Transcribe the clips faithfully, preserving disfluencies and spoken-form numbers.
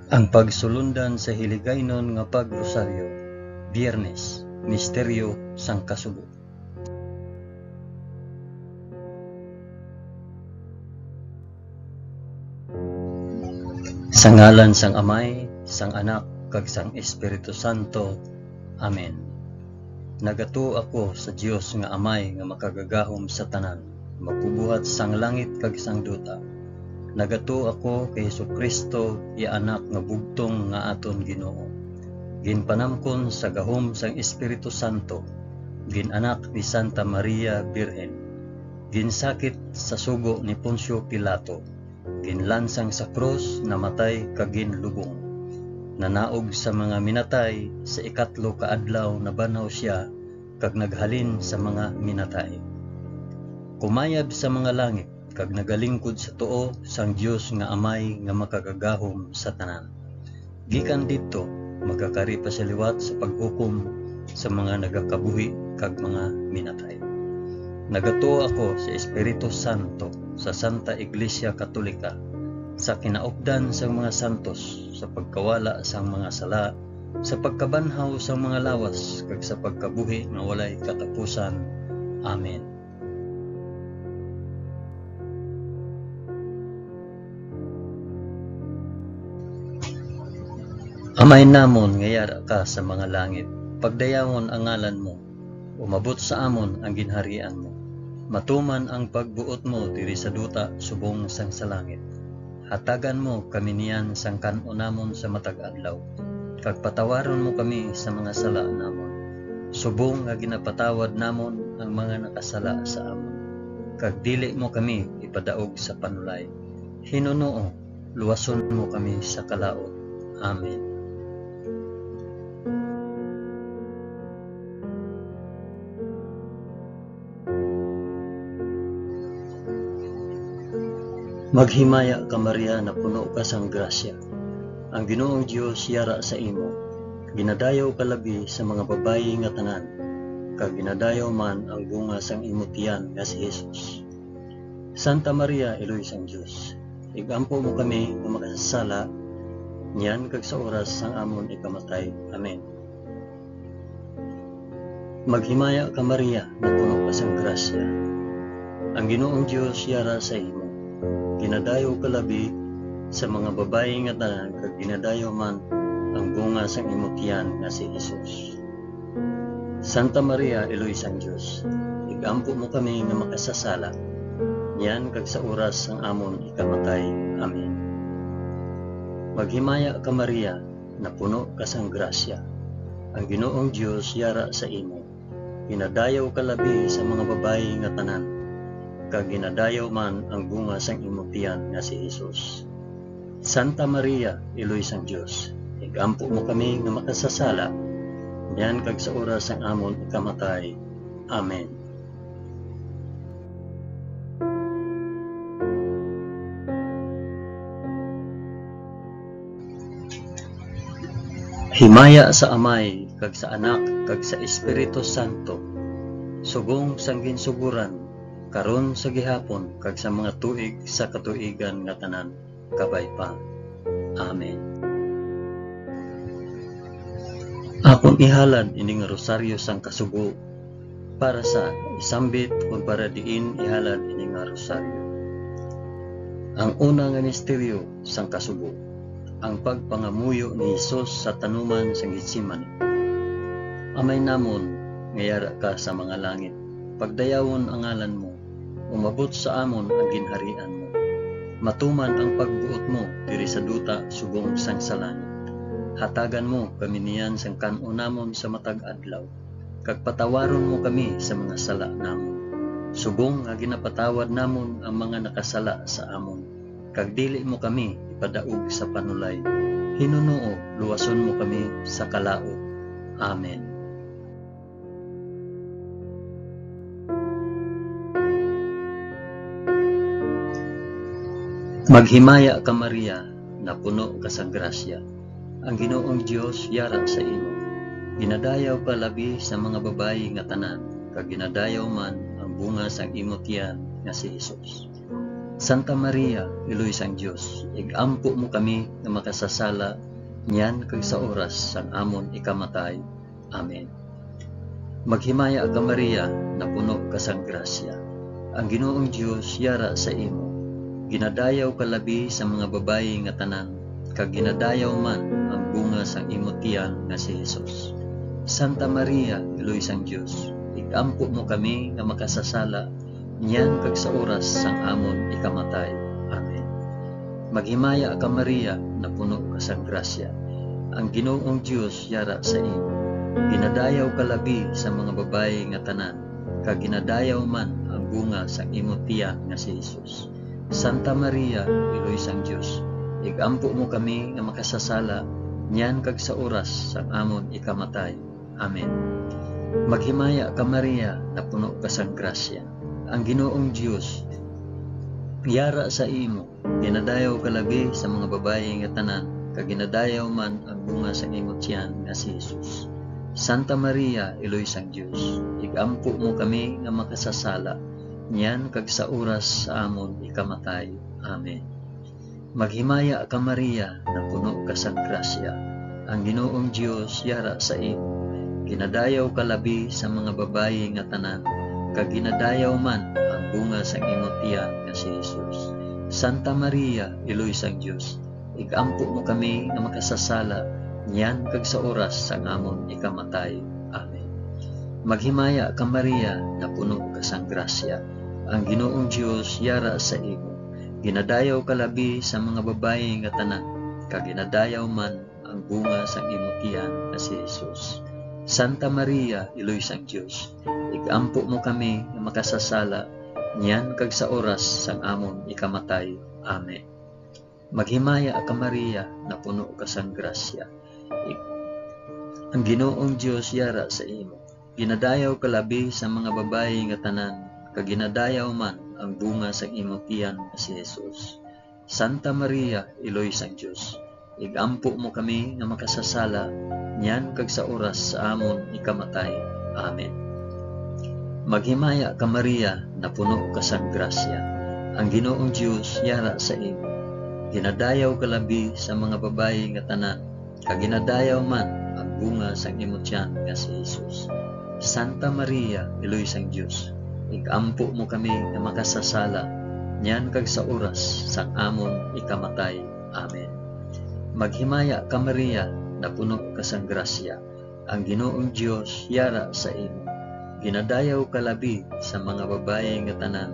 Ang pagsulundan sa Hiligaynon nga Pag-Rosaryo, Biyernes, Misteryo sang Kasubo. Sa ngalan sang Amay, sang Anak, kag sang Espiritu Santo. Amen. Nagatuo ako sa Dios nga Amay nga makagagahom sa tanan, magbubuhat sang langit kag sang duta. Nagatuo ako kay Jesu-Cristo, iya Anak nga bugtong nga aton Ginoo. Ginpanamkon sa gahom sang Espiritu Santo, gin-anak ni Santa Maria Birhen, ginsakit sa sugo ni Poncio Pilato, ginlansang sa krus, namatay, kag ginlubong. Nanaog sa mga minatay, sa ikatlo ka adlaw nabanhaw sia, kag naghalin sa mga minatay. Kumayab sa mga langit, kag nagalingkod sa tuo sang Dios nga Amay nga makagagahom sa tanan. Gikan didto, magakari pa sia liwat sa paghukom sa mga nagakabuhi kag mga minatay. Nagatuo ako sa Espiritu Santo, sa Santa Iglesia Katolika, sa kinaupdan sang mga santos, sa pagkawala sang mga sala, sa pagkabanhaw sang mga lawas, kag sa pagkabuhi nga walay katapusan. Amen. Amay namon nga yara ka sa mga langit, pagdayawon ang ngalan mo, umabot sa amon ang ginharian mo, matuman ang pagbuot mo diri sa duta subong sang sa langit. Hatagan mo kami niyan sang kan-o namon sa matag adlaw, kag patawaron mo kami sa mga sala namon, subong nga ginapatawad namon ang mga nakasala sa amon. Kag dili mo kami ipadaog sa panulay. Hinunoo, luwason mo kami sa kalaut. Amen. Maghimaya ka, Maria, napuno ka sang grasya. Ang Ginoong Dios yara sa imo. Ginadayaw ka labi sa mga babayi nga tanan, kag ginadayaw man ang bunga sang imo tiyan nga si Jesus. Santa Maria, Iloy sang Dios, ig-ampo mo kami nga makasasala, niyan kag sa oras sang amon ikamatay. Amen. Maghimaya ka, Maria, napuno ka sang grasya. Ang Ginoong Dios yara sa imo. Ginadayaw ka labi sa mga babayi nga tanan, kag ginadayaw man ang bunga sang imo tiyan nga si Jesus. Santa Maria, Iloy sang Dios, ig-ampo mo kami nga makasasala, niyan kag sa oras sang amon ikamatay. Amen. Maghimaya ka, Maria, napuno ka sang grasya. Ang Ginoong Dios yara sa imo. Ginadayaw ka labi sa mga babayi nga tanan, kag ginadayaw man ang bunga sang imo tiyan nga si Jesus. Santa Maria, Iloy sang Dios, ig-ampo mo kami nga makasasala, niyan kag sa oras sang amon ikamatay. Amen. Himaya sa Amay, kag sa Anak, kag sa Espiritu Santo, subong sang ginsugoran, karon, sa gihapon, kag sa mga tuig sa katuigan nga tanan. Kabay pa. Amen. Akon ihalad ini nga rosaryo sang kasubo para sa isambit kon para diin ihalad ini nga rosaryo. Ang una nga misteryo sang kasubo, ang pagpangamuyo ni Jesus sa tanuman sang Getsemani. Amay namon nga yara ka sa mga langit, pagdayawon ang ngalan mo, umabot sa amon ang ginharian mo. Matuman ang pagbuot mo diri sa duta subong sang sa langit. Hatagan mo kami niyan sang kan-on namon sa matag adlaw, kag patawaron mo kami sa mga sala namon, subong nga ginapatawad namon ang mga nakasala sa amon, kag dili mo kami ipadaog sa panulay. Hinunoo, luwason mo kami sa kalaut. Amen. Maghimaya ka, Maria, napuno ka sa grasya. Ang Ginoong Dios yara sa imo. Ginadayaw ka labi sa mga babayi nga tanan, kag ginadayaw man ang bunga sang imo tiyan nga si Jesus. Santa Maria, Iloy sang Dios, ig-ampo mo kami nga makasasala niyan kag sa oras sang amon ikamatay. Amen. Maghimaya ka, Maria, napuno ka sang grasya. Ang Ginoong Dios yara sa imo. Ginadayaw ka labi sa mga babayi nga tanan, kag ginadayaw man ang bunga sang imo tiyan nga si Jesus. Santa Maria, Iloy sang Dios, ig-ampo mo kami nga makasasala niyan kag sa oras sang amon ikamatay. Amen. Maghimaya ka, Maria, napuno ka sang grasya. Ang Ginoong Dios yara sa imo. Ginadayaw ka labi sa mga babayi nga tanan, kag ginadayaw man ang bunga sang imo tiyan nga si Jesus. Santa Maria, Iloy sang Dios, ig-ampo mo kami nga makasasala niyan kag sa oras sang amon ikamatay. Amen. Maghimaya ka, Maria, napuno ka sang grasya. Ang Ginoong Dios yara sa imo. Ginadayaw ka labi sa mga babayi nga tanan, kag ginadayaw man ang bunga sang imo tiyan nga si Jesus. Santa Maria, Iloy sang Dios, ig-ampo mo kami nga makasasala niyan kag sa oras sa amon ikamatay. Amen. Maghimaya ka, Maria, napuno ka sang grasya. Ang Ginoong Dios yara sa imo. Ginadayaw ka labi sa mga babayi nga tanan, kag ginadayaw man ang bunga sang imo tiyan nga si Jesus. Santa Maria, Iloy sang Dios, ig-ampo mo kami nga makasasala niyan kag sa oras sang amon ikamatay. Amen. Maghimaya ka, Maria, napuno ka sang grasya. Ang Ginoong Dios yara sa imo. Ginadayaw ka labi sa mga babayi nga tanan, kag ginadayaw man ang bunga sang imo tiyan nga si Jesus. Santa Maria, Iloy sang Dios, ig-ampo mo kami nga makasasala niyan kag sa oras sang amon ikamatay. Amen. Maghimaya ka, Maria, napuno ka sang grasya. Ig-, ang Ginoong Dios yara sa imo. Ginadayaw ka labi sa mga babayi nga tanan, kag ginadayaw man ang bunga sang imo tiyan nga si Jesus. Santa Maria, Iloy sang Dios, ig-ampo mo kami nga makasasala niyan kag sa oras sa amon ikamatay. Amen. Maghimaya ka, Maria, napuno ka sang grasya. Ang Ginoong Dios yara sa imo. Ginadayaw ka labi sa mga babayi nga tanan, kag ginadayaw man ang bunga sang imo tiyan nga si Jesus. Santa Maria, Iloy sang Dios, ig-ampo mo kami nga makasasala niyan kag sa oras sang amon ikamatay. Amen. Maghimaya ka, Maria, napuno ka sang grasya. Ang Ginoong Dios yara sa imo. Ginadayaw ka labi sa mga babayi nga tanan,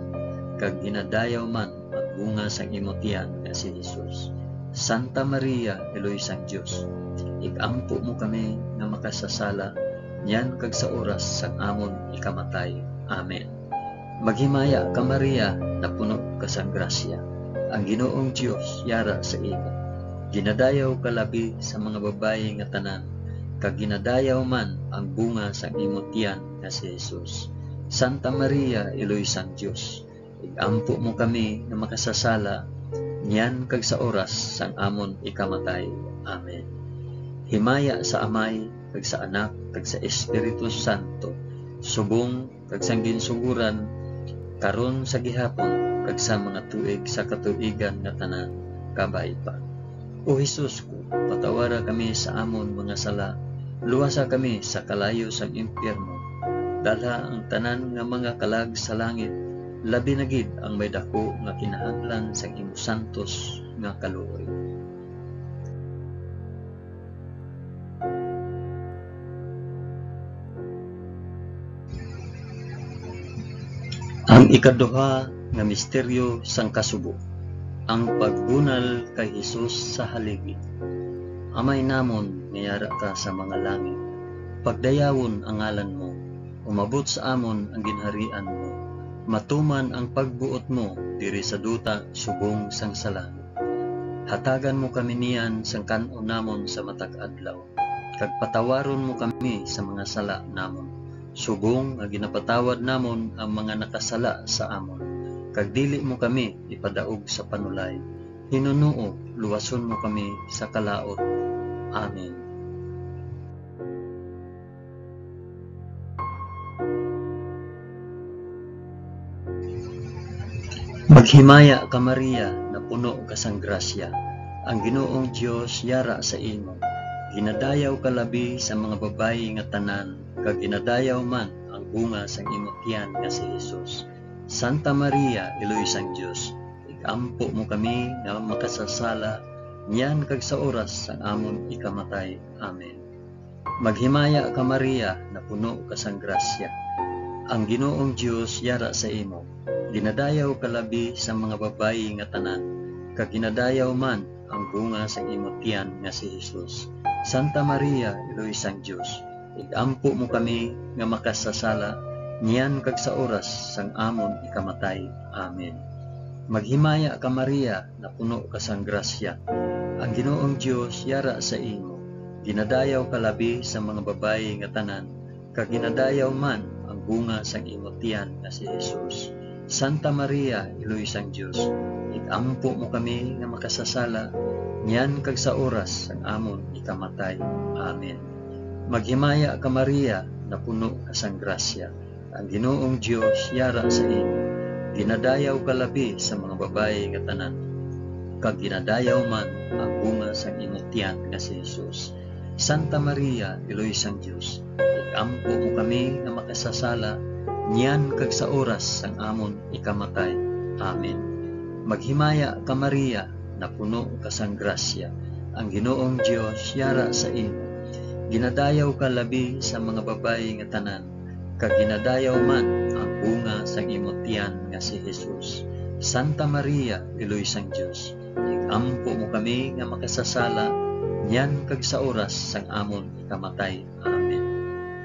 kag ginadayaw man ang bunga sang imo tiyan nga si Jesus. Santa Maria, Iloy sang Dios, ig-ampo mo kami nga makasasala niyan kag sa oras sang amon ikamatay. Amen. Maghimaya ka, Maria, napuno ka sang grasya. Ang Ginoong Dios yara sa imo. Ginadayaw ka labi sa mga babayi nga tanan, kag ginadayaw man ang bunga sang imo tiyan nga si Jesus. Santa Maria, Iloy sang Dios, ig-ampo mo kami nga makasasala niyan kag sa oras sang amon ikamatay. Amen. Himaya sa Amay, kag sa Anak, kag sa Espiritu Santo, subong kag sang ginsugoran, karon, sa gihapon, kag sa mga tuig sa katuigan nga tanan. Kabay pa. O Jesus ko, patawara kami sa amon mga sala, luwasa kami sa kalayo sang impyerno, dalha ang tanan nga mga kalag sa langit, labi na gid ang may daku nga kinahanglan sang imo santos nga kaluoy. Ang ikaduha nga misteryo sang kasubo, ang pagbunal kay Jesus sa haligi. Amay namon nga yara ka sa mga langit, pagdayawon ang ngalan mo, umabot sa amon ang ginharian mo, matuman ang pagbuot mo diri sa duta subong sang sa langit. Hatagan mo kami niyan sang kan-on namon sa matag adlaw, kag patawaron mo kami sa mga sala namon, subong nga ginapatawad namon ang mga nakasala sa amon, kag dili mo kami ipadaog sa panulay. Hinunoo, luwason mo kami sa kalaut. Amen. Himaya ka, Maria, napuno ka sang grasya, ang Ginoong Dios yara sa imo. Ginadayaw ka labi sa mga babayi nga tanan, kag ginadayaw man ang bunga sang imo tiyan nga si Jesus. Santa Maria, Iloy sang Dios, ig-ampo mo kami nga makasasala, niyan kag sa oras sang amon ikamatay. Amen. Maghimaya ka, Maria, napuno ka sang grasya. Ang Ginoong Dios yara sa imo. Ginadayaw ka labi sa mga babayi nga tanan, kag ginadayaw man ang bunga sang imo tiyan nga si Jesus. Santa Maria, Iloy sang Dios, ig-ampo mo kami nga makasasala, niyan kag sa oras sang amon ikamatay. Amen. Maghimaya ka, Maria, napuno ka sang grasya. Ang Ginoong Dios yara sa imo. Ginadayaw ka labi sa mga babayi nga tanan, kag ginadayaw man ang bunga sang imo tiyan nga si Jesus. Santa Maria, Iloy sang Dios, ig-ampo mo kami nga makasasala, niyan kag sa oras sang amon ikamatay. Amen. Maghimaya ka, Maria, napuno ka sang grasya. Ang Ginoong Dios yara sa imo. Ginadayaw ka labi sa mga babayi nga tanan, kag ginadayaw man ang bunga sang imo tiyan nga si Jesus. Santa Maria, Iloy sang Dios, ig-ampo mo kami nga makasasala, niyan kag sa oras sang amon ikamatay. Amen. Maghimaya ka, Maria, napuno ka sang grasya. Ang Ginoong Dios yara sa imo. Ginadayaw ka labi sa mga babayi nga tanan, kag ginadayaw man ang bunga sang imo tiyan nga si Jesus. Santa Maria, Iloy sang Dios, ig-ampo mo kami nga makasasala, niyan kag sa oras sang amon ikamatay. Amen.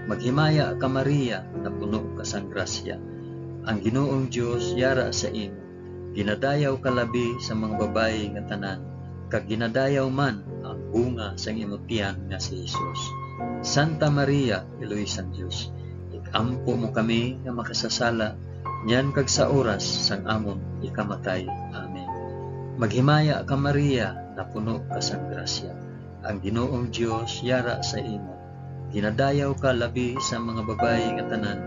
Maghimaya ka, Maria, napuno ka sang grasya. Ang Ginoong Dios yara sa imo. Ginadayaw ka labi sa mga babayi nga tanan, kag ginadayaw man ang bunga sang imo tiyan nga si Jesus. Santa Maria, Iloy sang Dios, ig-ampo mo kami nga makasasala, niyan kag sa oras sang amon ikamatay. Amen. Maghimaya ka, Maria, napuno ka sang grasya. Ang Ginoong Dios yara sa imo. Ginadayaw ka labi sa mga babayi nga tanan,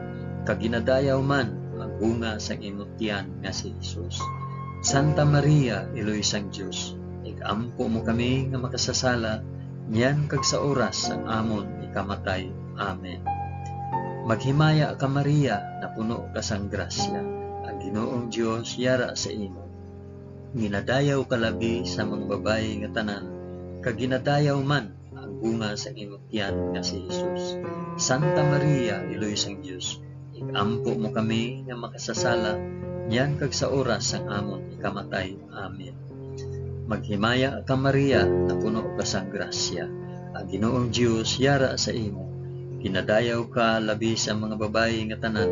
kag ginadayaw man ang bunga sang imo tiyan nga si Jesus. Santa Maria, Iloy sang Dios, ig-ampo mo kami nga makasasala, niyan kag sa oras sang amon ikamatay. Amen. Maghimaya ka, Maria, napuno ka sang grasya. Ang Ginoong Dios yara sa imo. Ginadayaw ka labi sa mga babayi nga tanan, kag ginadayaw man ang bunga sang imo tiyan nga si Jesus. Santa Maria, Iloy sang Dios, ig-ampo mo kami nga makasasala, niyan kag sa oras sang amon ikamatay. Amen. Maghimaya ka, Maria, napuno ka sang grasya. Ang Ginoong Dios yara sa imo. Ginadayaw ka labi sa mga babayi nga tanan,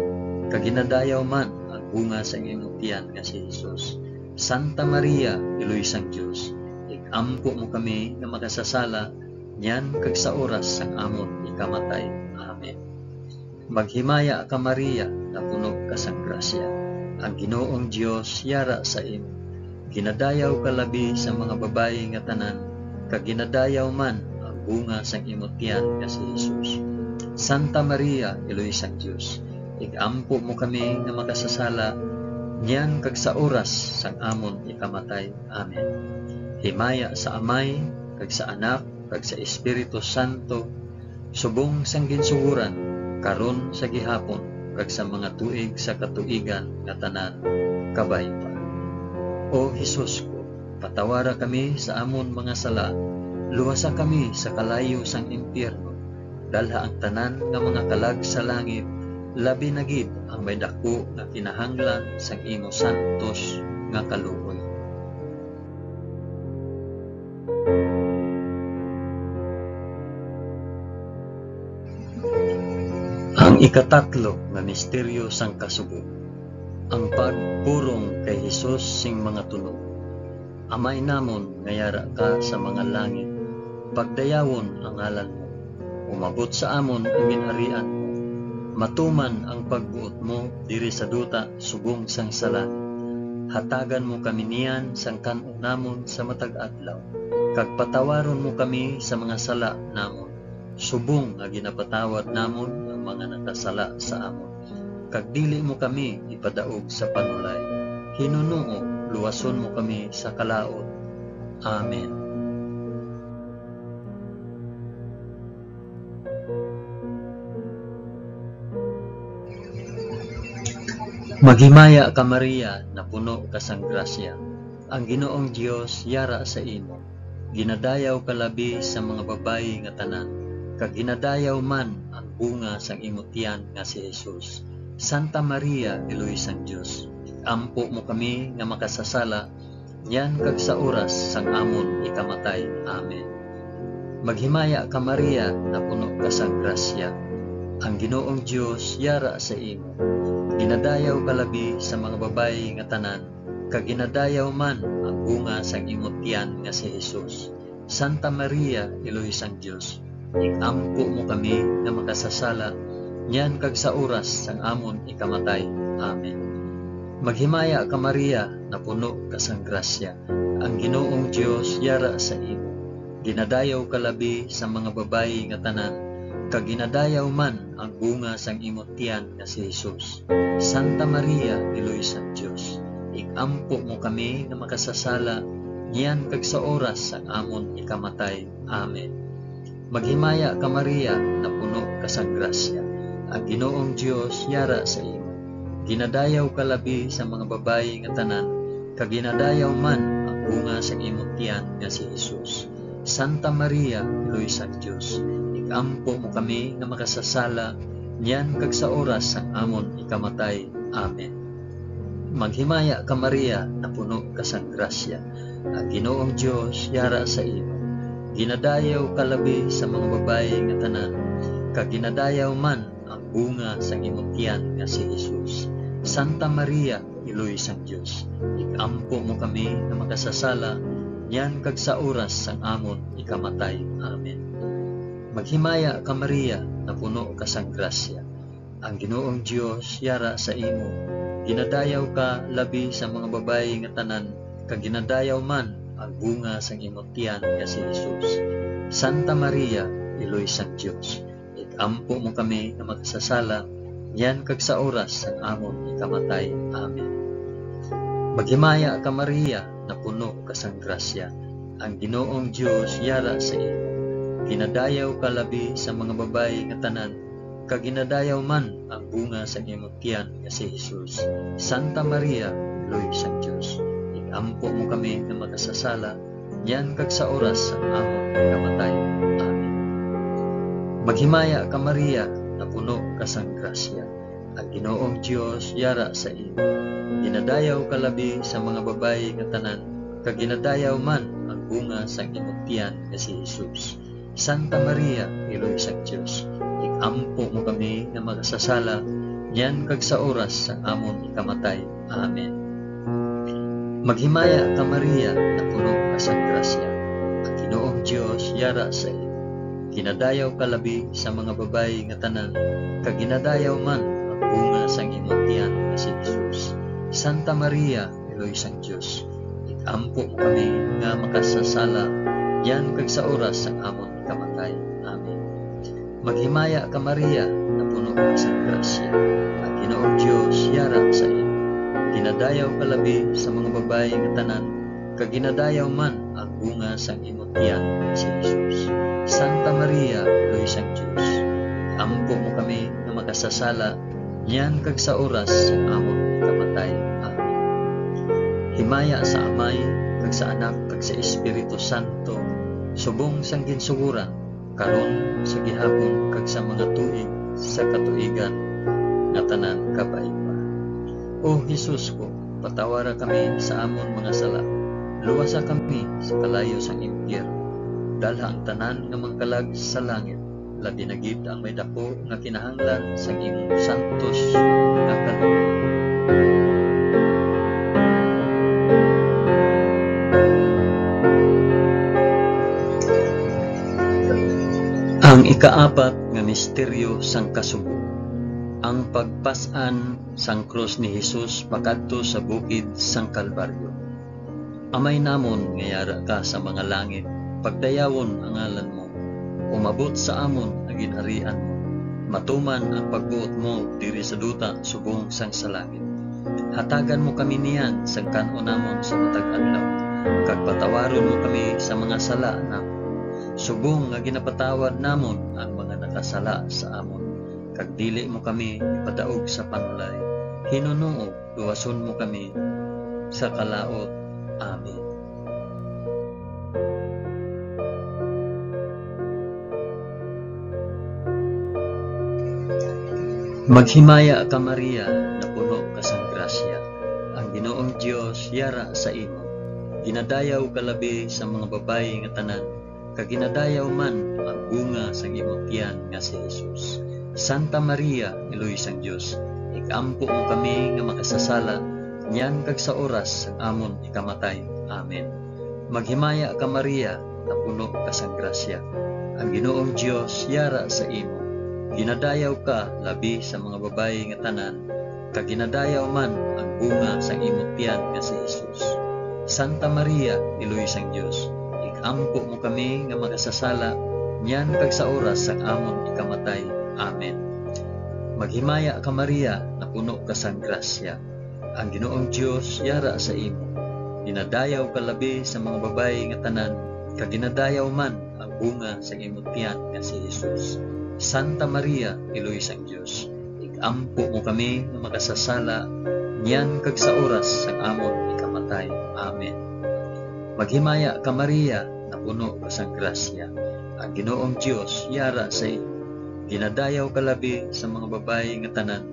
kag ginadayaw man ang bunga sang imo tiyan nga si Jesus. Santa Maria, Iloy sang Dios, ig-ampo mo kami nga makasasala, niyan kag sa oras sang amon ikamatay. Amen. Maghimaya ka, Maria, napuno ka sang grasya. Ang Ginoong Dios yara sa imo. Ginadayaw ka labi sa mga babayi nga tanan, kag ginadayaw man ang bunga sang imo tiyan nga si Jesus. Santa Maria, Iloy sang Dios, ig-ampo mo kami nga makasasala, niyan kag sa oras sang amon ikamatay. Amen. Himaya sa Amay, kag sa Anak, kag sa Espiritu Santo, subong sang ginsugoran, karon, sa gihapon, kag sa mga tuig sa katuigan nga tanan. Kabay pa. O Jesus ko, patawara kami sa amon mga sala, luwasa kami sa kalayo sang impyerno, dalha ang tanan nga mga kalag sa langit, labi na gid ang may daku nga kinahanglan sang imo santos nga kaluoy. Ang ikatatlo nga misteryo sang kasubo, ang pagpurong kay Jesus sing mga tunog. Amay namon nga yara ka sa mga langit, pagdayawon ang ngalan mo. Umabot sa amon ang ginharian mo. Matuman ang pagbuot mo diri sa duta subong sang sa langit. Hatagan mo kami niyan sang kan-on namon sa matag adlaw, kag patawaron mo kami sa mga sala namon, subong nga ginapatawad namon ang mga nakasala sa amon. Kag dili mo kami ipadaog sa panulay. Hinunoo luwason mo kami sa kalaut. Amen. Maghimaya ka, Maria, napuno ka sang grasya. Ang Ginoong Dios yara sa imo. Ginadayaw ka labi sa mga babayi nga tanan, kag ginadayaw man ang bunga sang imo tiyan nga si Jesus. Santa Maria, Iloy sang Dios, ig-ampo mo kami nga makasasala, niyan kag sa oras sang amon ikamatay. Amen. Maghimaya ka, Maria, napuno ka sang grasya. Ang Ginoong Dios yara sa imo. Ginadayaw ka labi sa mga babayi nga tanan, kag ginadayaw man ang bunga sang imo tiyan nga si Jesus. Santa Maria, Iloy sang Dios, ig-ampo mo kami nga makasasala, niyan kag sa oras sang amon ikamatay. Amen. Maghimaya ka, Maria, napuno ka sang grasya. Ang Ginoong Dios yara sa imo. Ginadayaw ka labi sa mga babayi nga tanan, kag ginadayaw man ang bunga sang imo tiyan nga si Jesus. Santa Maria, Iloy sang Dios, ig-ampo mo kami nga makasasala, niyan kag sa oras sang amon ikamatay. Amen. Maghimaya ka, Maria, napuno ka sang grasya. Ang Ginoong Dios yara sa imo. Ginadayaw ka labi sa mga babayi nga tanan, kag ginadayaw man ang bunga sang imo tiyan nga si Jesus. Santa Maria, Iloy sang Dios, ig-ampo mo kami nga makasasala, niyan kag sa oras sang amon ikamatay. Amen. Maghimaya ka, Maria, napuno ka sang grasya. Ang Ginoong Dios yara sa imo. Ginadayaw ka labi sa mga babayi nga tanan, kag ginadayaw man ang bunga sang imo tiyan nga si Jesus. Santa Maria, Iloy sang Dios, ig-ampo mo kami nga makasasala, niyan kag sa oras sang amon ikamatay. Amen. Maghimaya ka, Maria, napuno ka sang grasya. Ang Ginoong Dios yara sa imo. Ginadayaw ka labi sa mga babayi nga tanan, kag ginadayaw man ang bunga sang imo tiyan nga si Jesus. Santa Maria, Iloy sang Dios, ig-ampo mo kami nga makasasala, niyan kag sa oras sang amon ikamatay. Amen. Maghimaya ka, Maria, napuno ka sang grasya. Ang Ginoong Dios yara sa imo. Ginadayaw ka labi sa mga babayi nga tanan, kag ginadayaw man ang bunga sang imo tiyan nga si Jesus. Santa Maria, Iloy sang Dios, ig-ampo mo kami nga makasasala, niyan kag sa oras sang amon pagkamatay. Amen. Maghimaya ka, Maria, napuno ka sang grasya. Ang Ginoong Dios yara sa imo. Ginadayaw ka labi sa mga babayi nga tanan, kag ginadayaw man ang bunga sang imong tiyan nga si Jesus. Santa Maria, Iloy sang Dios, ig-ampo mo kami nga makasasala, niyan kag sa oras sang amon ikamatay. Amen. Maghimaya ka, Maria, napuno ka sang grasya. Ang Ginoong Dios yara sa imo. Ginadayaw ka labi sa mga babayi nga tanan, kag ginadayaw man ang bunga sang imong tiyan nga si Jesus. Santa Maria, Iloy sang Dios, ig-ampo mo kami nga makasasala, niyan kag sa oras sang amon kamatay. Amen. Maghimaya ka, Maria, napuno ka sang grasya. Ang Ginoong Dios yara sa imo. Ginadayaw ka labi sa mga babayi nga tanan, kag ginadayaw man ang bunga sang imo tiyan, si Jesus. Santa Maria, Iloy sang Dios, ampo mo kami nga makasasala, niyan kag sa oras sang amon kamatay. Amen. Himaya sa Amay, kag sa Anak, kag sa Espiritu Santo, subong sang ginsugoran, karon, sa gihapon, kag sa mga tuig sa katuigan nga tanan. Kabay pa. O Jesus ko, patawara kami sa amon mga sala, luwasa kami sa kalayo sang impyerno, dalha ang tanan nga mga kalag sa langit, labi na gid ang may daku nga kinahanglan sang imong santos nga kalooban. Ang ikaapat nga misteryo sang kasubo, ang pagpas-an sang krus ni Jesus pakadto sa bukid sang Kalbaryo. Amay namon nga yara ka sa mga langit, pagdayawon ang ngalan mo. Umabot sa amon ang ginharian mo. Matuman ang pagbuot mo diri sa duta subong sang sa langit. Hatagan mo kami niyan sang kan-on namon sa matag adlaw, kag patawaron mo kami sa mga sala namon, subong nga ginapatawad namon ang mga nakasala sa amon. Kag dili mo kami ipadaog sa panulay, hinunoog luwason mo kami sa kalaut. Amen. Maghimaya ka, Maria, napuno ka sang grasya. Ang Ginoong Dios yara sa imo. Ginadayaw ka labi sa mga babayi nga tanan, kag ginadayaw man ang bunga sang imo tiyan nga si Jesus. Santa Maria, Iloy sang Dios, ig-ampo mo kami nga makasasala, niyan kag sa oras sang amon ikamatay. Amen. Maghimaya ka, Maria, napuno ka sang grasya. Ang Ginoong Dios yara sa imo. Ginadayaw ka labi sa mga babayi nga tanan, kag ginadayaw man ang bunga sang imo tiyan nga si Jesus. Santa Maria, Iloy sang Dios, ig-ampo mo kami nga makasasala, niyan kag sa oras sang amon ikamatay. Amen. Maghimaya ka, Maria, napuno ka sang grasya. Ang Ginoong Dios yara sa imo. Ginadayaw ka labi sa mga babayi nga tanan, kag ginadayaw man ang bunga sang imo tiyan nga si Jesus. Santa Maria, Iloy sang Dios, ig-ampo mo kami nga makasasala, niyan kag sa oras sang amon ikamatay. Amen. Maghimaya ka, Maria, napuno ka sang grasya. Ang Ginoong Dios yara sa imo. Ginadayaw ka labi sa mga babayi nga tanan,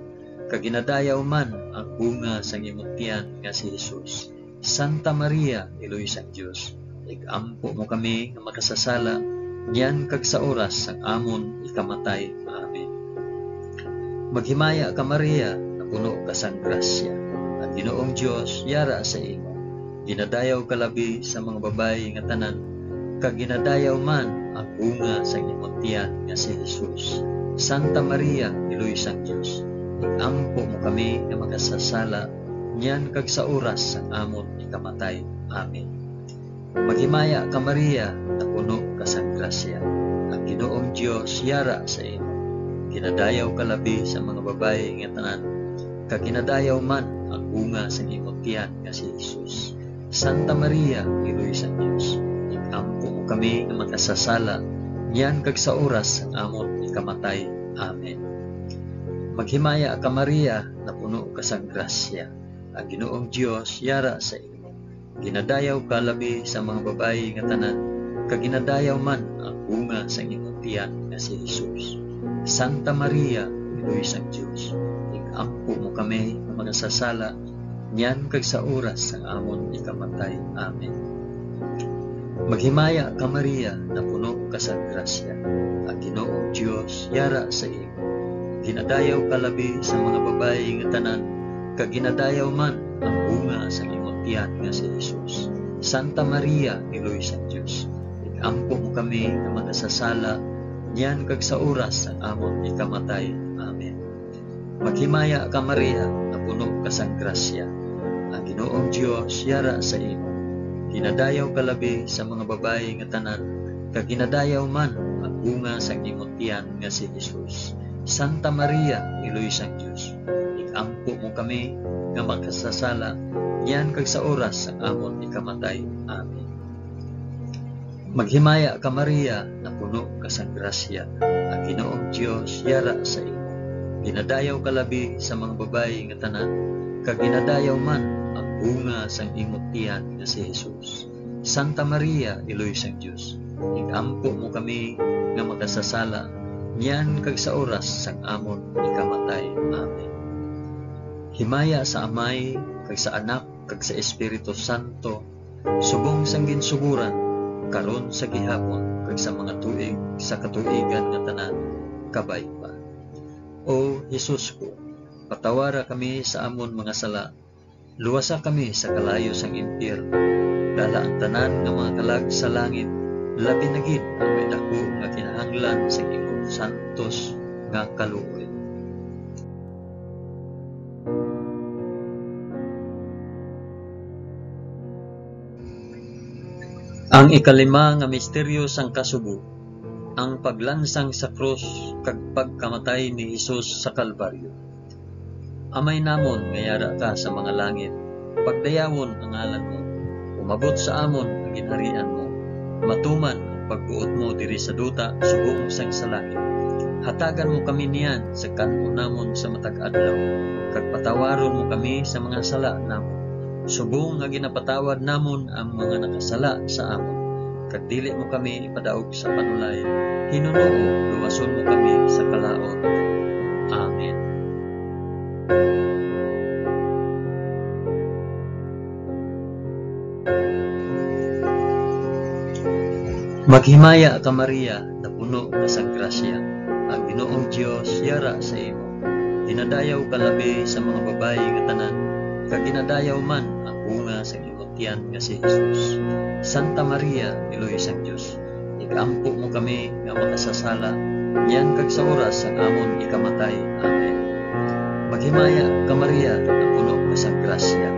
kag ginadayaw man ang bunga sang imo tiyan nga si Jesus. Santa Maria, Iloy sang Dios, ig-ampo mo kami nga makasasala, niyan kag sa oras sang amon ikamatay. Amen. Maghimaya ka, Maria, napuno ka sang grasya. Ang Ginoong Dios yara sa imo. Ginadayaw ka labi sa mga babayi nga tanan, kag ginadayaw man ang bunga sang imo tiyan nga si Jesus. Santa Maria, Iloy sang Dios, ig-ampo mo kami nga makasasala, niyan kag sa oras sang amon ikamatay. Amen. Maghimaya ka, Maria, napuno ka sang grasya. Ang Ginoong Dios yara sa imo. Ginadayaw ka labi sa mga babayi nga tanan, kag ginadayaw man ang bunga sang imo tiyan nga si Jesus. Santa Maria, Iloy sang Dios, ig-ampo mo kami nga makasasala, niyan kag sa oras sang amon ikamatay. Amen. Maghimaya ka, Maria, napuno ka sang grasya. Ang Ginoong Dios yara sa imo. Ginadayaw ka labi sa mga babayi nga tanan, kag ginadayaw man ang bunga sang imo tiyan nga si Jesus. Santa Maria, Iloy sang Dios, ig-ampo mo kami nga makasasala, niyan kag sa oras sang amon ikamatay. Amen. Maghimaya ka, Maria, napuno ka sa grasya. Ang Ginoong Dios yara sa imo. Ginadayaw ka labi sa mga babayi nga tanan, kag ginadayaw man ang bunga sa imo tiyan nga si Jesus. Santa Maria, Iloy sang Dios, ig-ampo mo kami nga makasasala, niyan kag sa oras sang amon ikamatay. Amen. Maghimaya ka, Maria, nga puno ka sang grasya. Ang Ginoong Dios yara sa imo. Ginadayaw ka labi sa mga babayi nga tanan, kag ginadayaw man ang bunga sang imo tiyan nga si Jesus. Santa Maria, Iloy sang Dios, ig-ampo mo kami nga makasasala, niyan kag sa oras sang amon ikamatay. Amen. Maghimaya ka, Maria, napuno ka sang grasya. Ang Ginoong Dios yara sa imo. Ginadayaw ka labi sa mga babayi nga tanan, kag ginadayaw man ang bunga sang imo tiyan nga si Jesus. Santa Maria, Iloy sang Dios, ig-ampo mo kami nga makasasala, niyan kag sa oras sang amon ikamatay. Amen. Himaya sa Amay, kag sa Anak, kag sa Espiritu Santo, subong sang ginsugoran, karon, sa gihapon, kag sa mga tuig sa katuigan nga tanan. Kabay pa. O Jesus ko, patawara kami sa amon mga sala, luwasa kami sa kalayo sang impyerno, dala ang tanan nga mga kalag sa langit, labi na gid ang may daku nga kinahanglan sa imong santos nga kaluoy. Ang ikalima nga misteryo sang kasubo, ang paglansang sa krus kag pagkamatay ni Jesus sa Kalbaryo. Amay namon nga yara ka sa mga langit, pagdayawon ang ngalan mo. Umabot sa amon ang ginharian mo. Matuman ang pagbuot mo diri sa duta subong sang sa langit. Hatagan mo kami niyan sa kan-on namon sa matag adlaw, kag patawaron mo kami sa mga sala namon, subong nga ginapatawad namon ang mga nakasala sa amon. Kag dili mo kami ipadaog sa panulay, hinunoo, luwason mo kami sa kalaut. Amen. Maghimaya ka, Maria, napuno ka sang grasya. Ang Ginoong Dios yara sa imo. Ginadayaw ka labi sa mga babayi nga tanan, kag ginadayaw man ang bunga sang imong tiyan nga si Jesus. Santa Maria, Iloy sang Dios, ig-ampo mo kami nga makasasala, niyan kag sa oras sang amon ikamatay. Amen. Maghimaya ka, Maria, napuno ka sang grasya.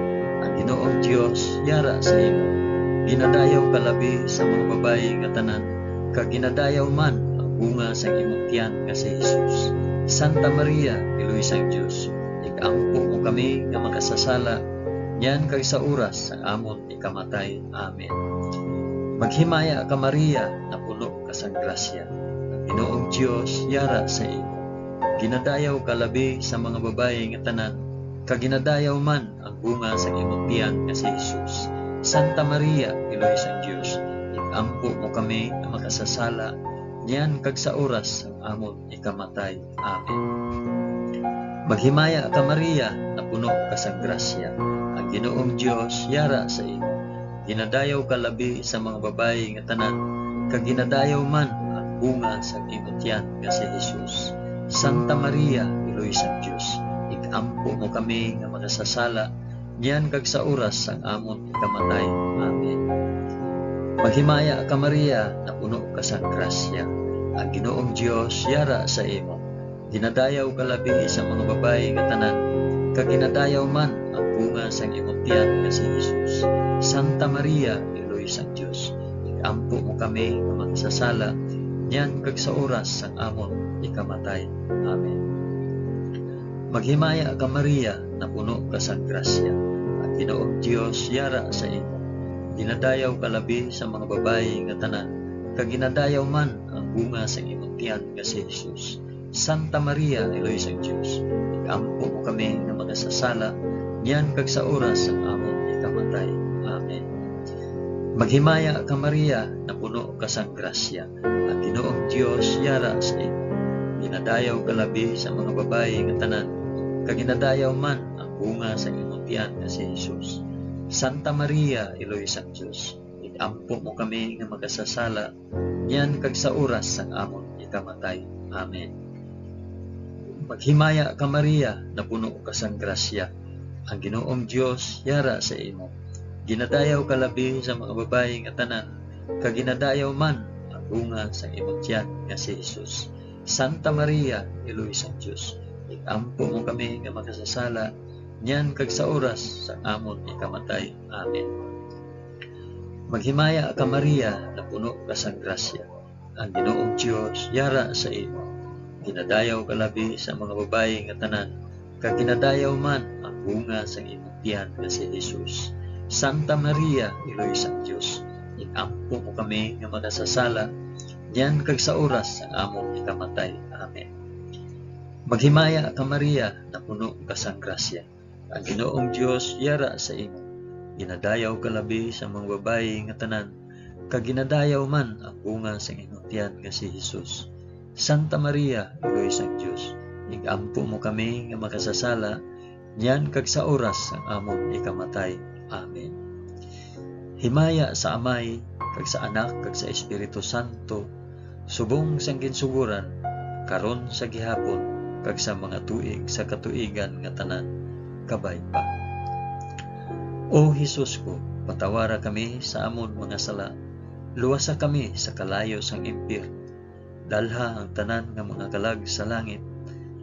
Ang Ginoong Dios yara sa imo. Ginadayaw ka labi sa mga babayi nga tanan, kag ginadayaw man ang bunga sang imong tiyan nga si Jesus. Santa Maria, Iloy sang Dios, ig-ampo mo kami nga makasasala, niyan kag sa oras sang amon ikamatay. Amen. Maghimaya ka, Maria, napuno ka sang grasya. Ang Ginoong Dios yara sa imo. Ginadayaw ka labi sa mga babayi nga tanan, kag ginadayaw man ang bunga sang imong tiyan nga si Jesus. Santa Maria, Iloy sang Dios, ig-ampo mo kami nga makasasala, niyan kag sa oras sang amon ikamatay. Amen. Maghimaya ka, Maria, napuno ka sang grasya. Ang Ginoong Dios yara sa imo. Ginadayaw ka labi sa mga babayi nga tanan, kag ginadayaw man ang bunga sang imo tiyan nga si Jesus. Santa Maria, Iloy sang Dios, ig-ampo mo kami nga makasasala, niyan kag sa oras sang amon ikamatay. Amen. Maghimaya ka, Maria, napuno ka sang grasya. Ang Ginoong Dios yara sa imo. Ginadayaw ka labi sa mga babayi nga tanan, kag ginadayaw man ang bunga sang imong tiyan nga si Jesus. Santa Maria, Iloy sang Dios, ig-ampo mo kami nga makasasala, niyan kag sa oras sang amon ikamatay. Amen. Maghimaya ka, Maria, napuno ka sang grasya. Ang Ginoong Dios yara sa imo. Ginadayaw ka labi sa mga babayi nga tanan, kag ginadayaw man ang bunga sang imong tiyan nga si Jesus. Santa Maria, Iloy sang Dios, ig-ampo mo kami nga makasasala, niyan kag sa oras sang amon ikamatay. Amen. Maghimaya ka, Maria, napuno ka sang grasya. Ang Ginoong Dios yara sa imo. Ginadayaw ka labi sa mga babayi nga tanan, kag ginadayaw man ang bunga sang imong tiyan nga si Jesus. Santa Maria, Iloy sang Dios, ig-ampo mo kami nga makasasala, niyan kag sa oras sang amon ikamatay. Amen. Maghimaya ka, Maria, napuno ka sang grasya. Ang Ginoong Dios yara sa imo. Ginadayaw ka labi sa mga babayi nga tanan, kag ginadayaw man ang bunga sang imong tiyan nga si Jesus. Santa Maria, Iloy sang Dios, ig-ampo mo kami nga makasasala, niyan kag sa oras sang amon ikamatay. Amen. Maghimaya ka, Maria, napuno ka sang grasya. Ang Ginoong Dios yara sa imo. Ginadayaw ka labi sa mga babayi nga tanan, kag ginadayaw man ang bunga sang imong tiyan nga si Jesus. Santa Maria, Iloy sang Dios, ig-ampo mo kami nga makasasala, niyan kag sa oras sang among ikamatay. Amen. Maghimaya ka, Maria, napuno ka sang grasya. Ang Ginoong Dios yara sa imo. Ginadayaw ka labi sa mga babayi nga tanan, kag ginadayaw man ang bunga sang imong tiyan nga si Jesus. Santa Maria, Iloy sang Dios, ig-ampo mo kami nga makasasala, niyan kag sa oras sang amon ikamatay. Amen. Himaya sa Amay, kag sa Anak, kag sa Espiritu Santo, subong sang ginsugoran, karon, sa gihapon, kag sa mga tuig sa katuigan nga tanan. Kabay pa. O Jesus ko, patawara kami sa amon mga sala, luwasa kami sa kalayo sang impyerno, dalha ang tanan nga mga kalag sa langit,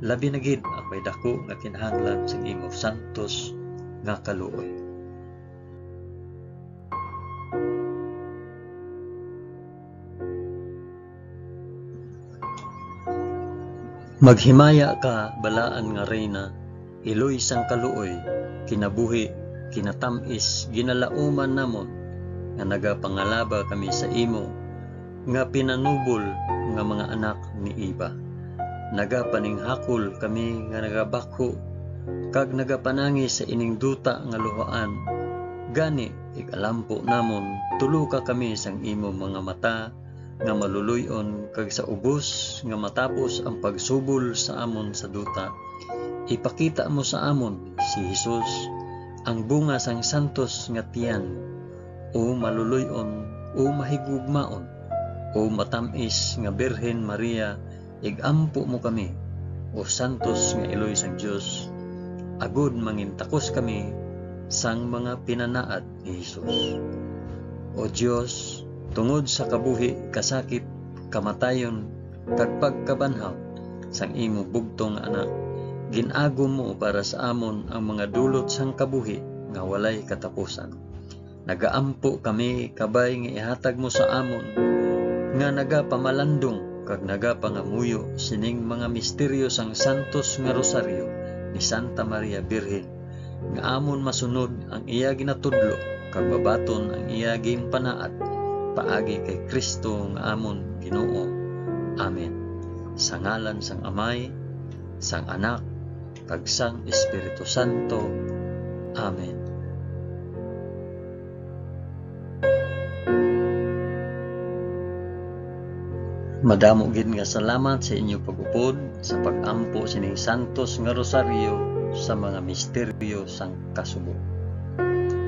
labi na gid ang may daku nga kinahanglan sang imo santos nga kaluoy. Maghimaya ka, balaan nga Reyna, Iloy sang kaluoy, kinabuhi, kinatam-is, ginalauman namon, nga nagapangalaba kami sa imo, nga pinanubol nga mga anak ni Eva. Nagapaninghakol kami nga nagabakho, kag nagapanangi sa ining duta nga luhaan. Gani, ig-alampo namon, tuloka kami sang imo mga mata nga maluloy-on, kag sa ubos nga matapos ang pagsubol sa amon sa duta, ipakita mo sa amon si Jesus, ang bunga sang santos nga tiyan. O maluloy-on, o mahigugmaon, o matam-is nga Birhen Maria, ig-ampo mo kami, o santos nga iloy sang Dios, agod mangintakos kami sang mga pinanaad ni Jesus. O Dios, tungod sa kabuhi, kasakit, kamatayon, kag pagkabanhaw sang imo bugtong nga Anak, gin-agom mo para sa amon ang mga dulot sang kabuhi nga walay katapusan. Nagaampo kami kabay nga ihatag mo sa amon nga nagapamalandong kag nagapangamuyo sining mga misteryo sang santos nga rosaryo ni Santa Maria Birhen, nga amon masunod ang iya ginatudlo kag mabaton ang iya ginpanaad paagi kay Cristo nga amon Ginoo. Amen. Sa ngalan sang Amay, sang Anak, kag sang Espiritu Santo. Amen. Madamo gid nga salamat sa inyo pag-upod sa pag-ampo sining santos nga rosaryo sa mga misteryo sang kasubo.